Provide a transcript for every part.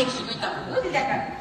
एक शिकयता कित्याक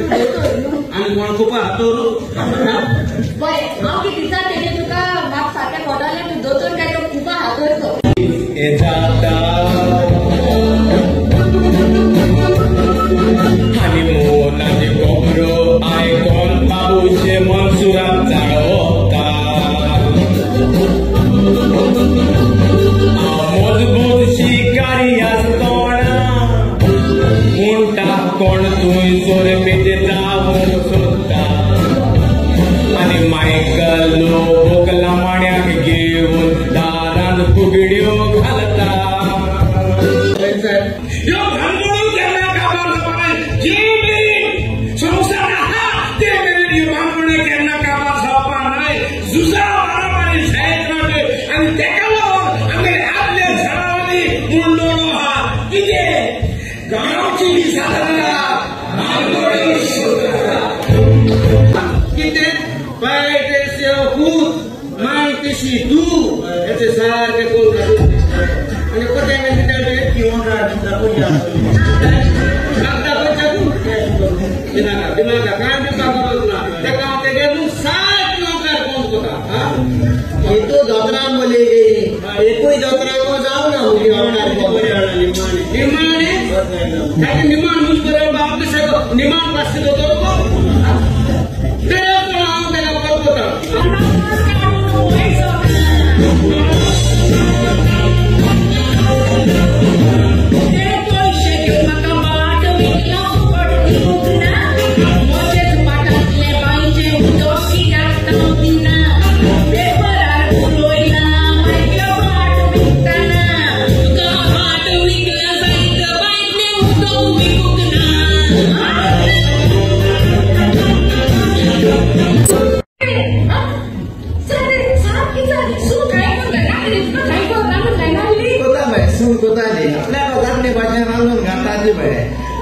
आनी कोण कुपा हातोरू बरें हांव कितें दिसा तेजें तुका म्हाका सारकें कळटलें तूं दोतोर काय तो कुपा हातोरचो हनीमूनाची खबरो आयकोन बाबूचे मनसुराक चाळवता मजबूत शिकारी आसतोना म्हणटा कोण थंय सोरपेचे जावंक सोदता आनी मायकल बोकला माण्याक घेवन दारांत फुगड्यो घालता. ह्यो भानगडो केन्ना काबार जावपा नाय जे मेरेन संवसार आहा ते मेरेन ह्यो भानगडो केन्ना काबार जावपा नाय. झुजा मारामारी जायत रावल्यो आनी तेका लागून आमगे आदल्या झाडांनी मुंडोळो आहा कितें गांवची साधना भानगडी कितें बाय तेसे पूत माय तेशी तूं हेचे सारकें कोण आनी कोतें दिनाका कांय दिवपाक गरज ना तेका हांव तेगे सारकें येवकार फोन कोता. हेतू दोतरां बोली एकूय दोतरां जावं ना निमाणे ताका निमाण मुज बरें बाप निमाण पासते दोतोर हांव तेका कोता.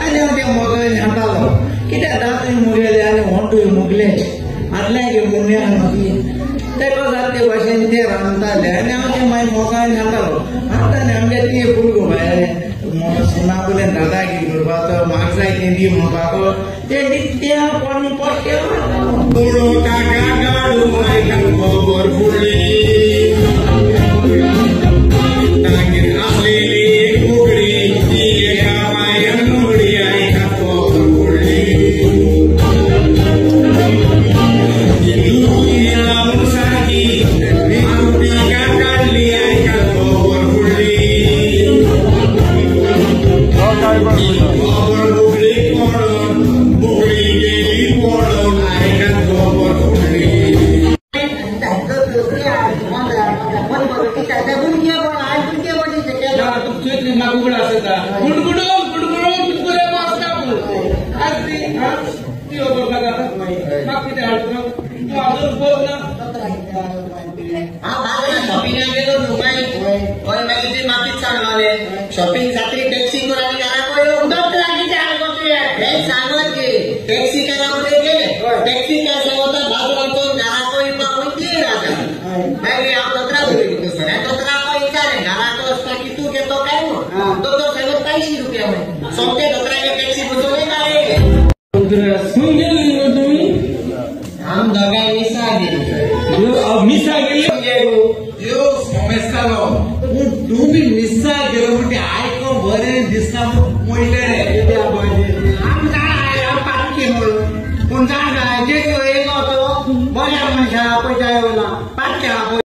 आनी हांव ते मोगान हातालो कित्याक दांतूय मुगेले आनी होंटूय मुगलेच आदल्या मुन्यान तेका जात ते भाशेन ते रांदताले आनी हांव ते मागीर मोगान हातालो हाताले आमगे ती भुरगो भायर सुना पयल्यान दादागिरी करपाचो म्हाका जाय तें दी म्हणपाचो ते ते हांव कोण पोट्टे शॉपिंग जात्री टॅक्सी करून आनी घरा कळ्ळो सांगत टॅक्सी करा गेले टॅक्सी काय सांगता बाजू घरा येवपाक वयतली राजा मागीर हांव दोतरा उलयलो सर दोतरा विचारलें घराक वचपा कितू घेतो काय म्हूण दोतोर सांगत 500 रुपया म्हण सोमते दोतरागे टॅक्सी बसोवन घरा येयले. आम दोगांय मिसा गेली मिसा गेली यो समजतालो पूण तुमी मिसा गेलो म्हणजे आयको बरें दिसना म्हणलें आम जाणा पातकी म्हणून पूण जाणा जे येयलो तो बऱ्या मनशा पयशा येवना पातक्या पळय.